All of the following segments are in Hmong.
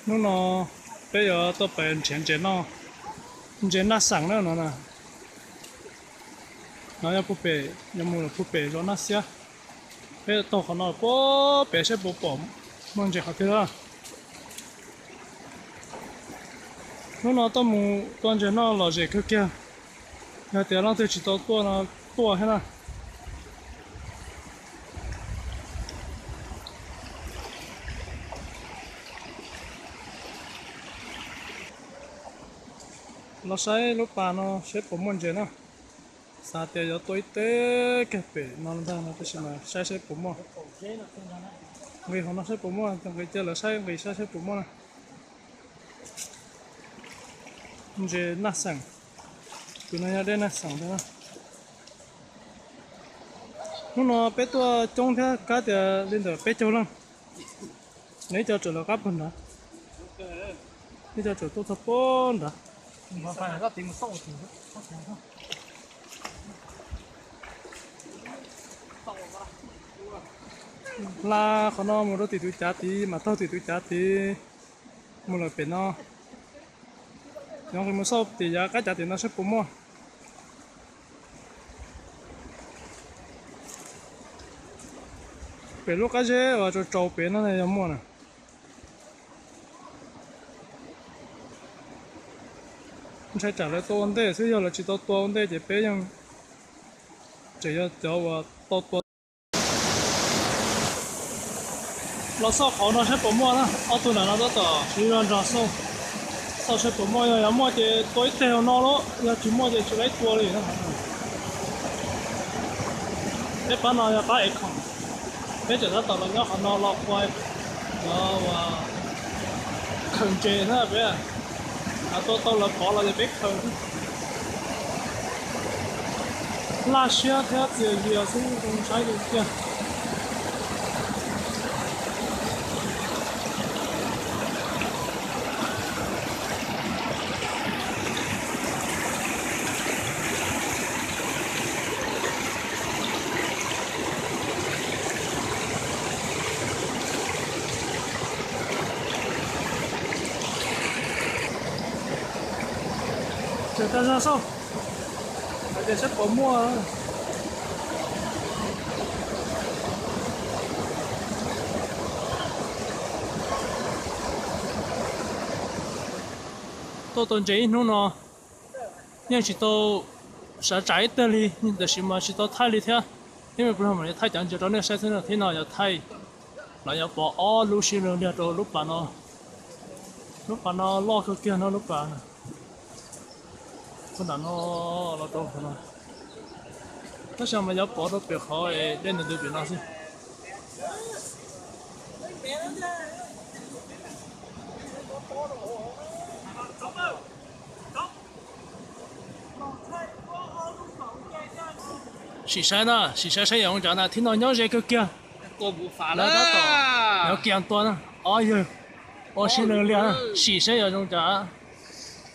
Hnub no peb yuav tuaj pem nrhiav ntses noj, ntses naj xeem na no na. No yog puag pem, yuav mus lawm puag pem zos Naj Xiab. Peb taug qhov no puag pem saib puas pom muaj ntses qhov twg na. Hnub no tuaj mus tua ntses noj lom zem kawg kiag. Yog tias leej twg tsis tau tuaj no tuaj thiab na. Los saib lub pas no saib puas muaj ntses na. Xav tias yuav tua ib teg kiag pem no ntag no tab sis mas saib saib puas muaj. Nqis qhov no saib puas muaj, nqis cia lawv saib, nqis saib saib puas muaj na. Ntses naj xeem, tus no yog dej naj xeem ntag na. Hnub no peb tuaj coob thiab, kab tias li ntawm peb caug leej. Neb cov tseem lawv qab puag nrad, neb cov tseem tuaj txog puag nrad. Hla qhov no mus rau tim tus cav tid mas taug tim tus cav tid mus lawm pem no. Cov nqis mus xauj tim yav qab cav tim no saib puas muaj. Pem lub qab zeb uas tsaus tsaus pem no yog muaj na. Ntshai tsam lawv tua ua ntej xwb, yog lawv tsis tau tua ua ntej ces peb yeej tseem yog cov uas tau tua. Los xauj qhov no saib puas muaj na, ob tug nram no tab tom sib zog nrog xauj, xauj saib puas muaj, yog yuav muaj ces tua ib teg hauv no lauj, yog tsis muaj ces tsis laib tua li na. Peb pab no yog pab ev khoom, peb tseem tab tom los nyob qhov no los ua, los ua khaws ntses na peb. Tua tau lawv pov los ces peb khaws. Laj siab thiab txias zias xwb zoo saib li tiag. Tseem tas zog xauj, hais tias saib puas muaj. Tuaj tua ntses ib hnub no yeej tsis tau sav tsam ib teg li, tab sis mas tsis tau thaij li thiab. Ib me pliag mam li thaij cov ntses rau nej saib xwb na. Thiab no yuav thaij los yuav pov ob lub sib nrog liag rau lub pas no. Lub pas no loj kawg kiag no lub pas. Puag nram no los rau qhov no. Tab sis mas yuav pov rau pem qhov dej ntws ntws pem no xwb. Sim saib na, sim saib saib yog zoo cas na, thib no nyob ze kawg kiag. Lawv tab tom nyob kiag tua na, ob yawg ua sib nrog liag, sim saib yog zoo cas.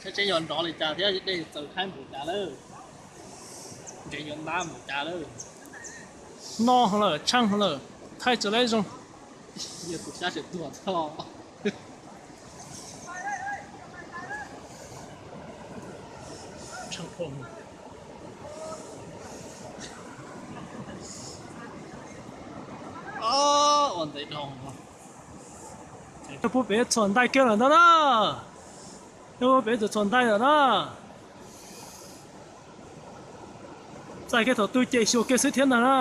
Saib seb yog nrov li cas thiab dej txaws thaib npaum cas lawm. Ntses yuav ntab npaum cas lawm. No lawm, tsheej lawm, thaij tsis laib zoo. Yog tus sab tseem tuag txog. Ua ntxeev dhau. Puag pem txhuam ntais kiag lawm ntag na. Puag pem txhuam ntais lawm na. Txais kiag thaum twg ces xyuas kiag xwb thiab ntag na.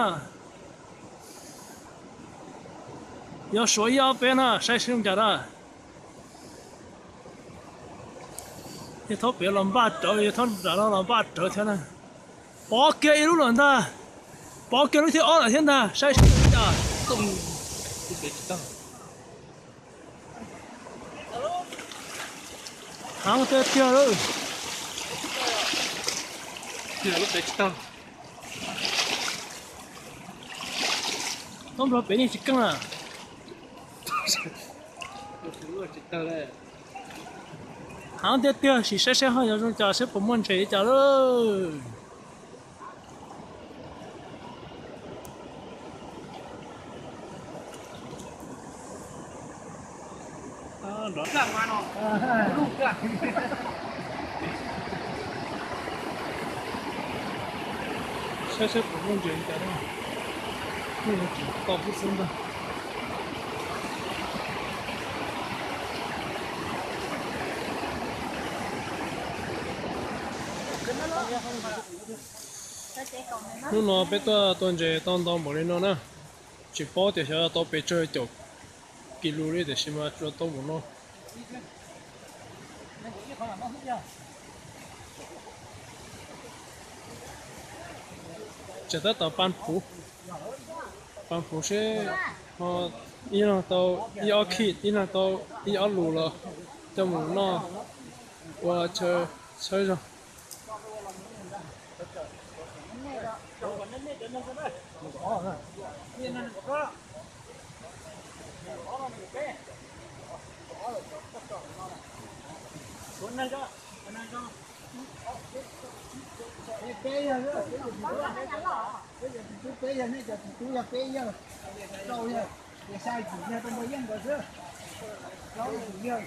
Yuav suav ib ob peb na, saib seb zoo cas na. Yog thaub pem los npaj rawv, yog thaub nram no los npaj rawv thiab na. Pov kiag ib lub lawm ntag. Pov kiag lub thib ob lawm thiab ntag, saib seb zoo cas. Heev tiag tiag lawm. Thaub nplog pem yeej tsis keej na. Heev tiag tiag, sim saib seb ho yuav zoo cas, seb puas muaj ntses li cas lawm. Saib saib puas muaj ntses li cas na. Muaj yuav tsum tau xwb xwb ntag. Hnub no peb tuaj tua ntses tau ntau npaum li no na. Tsis paub tias xyov tau pes tsawg caum kis lus li tiam sis mas tsuas tau npaum no. Tseem tab tom pa npuv, pa npuv seb ho ib leeg tau ib ob khij, ib leeg tau ib ob lus los coj mus noj ua chaw txhawb zog. Peb yog, peb yog nej cov tus tub yog peb yawg, rau yawg, ces xya yim yawg rau npawg Yeej nkawd xwb. Plaub yim yawg.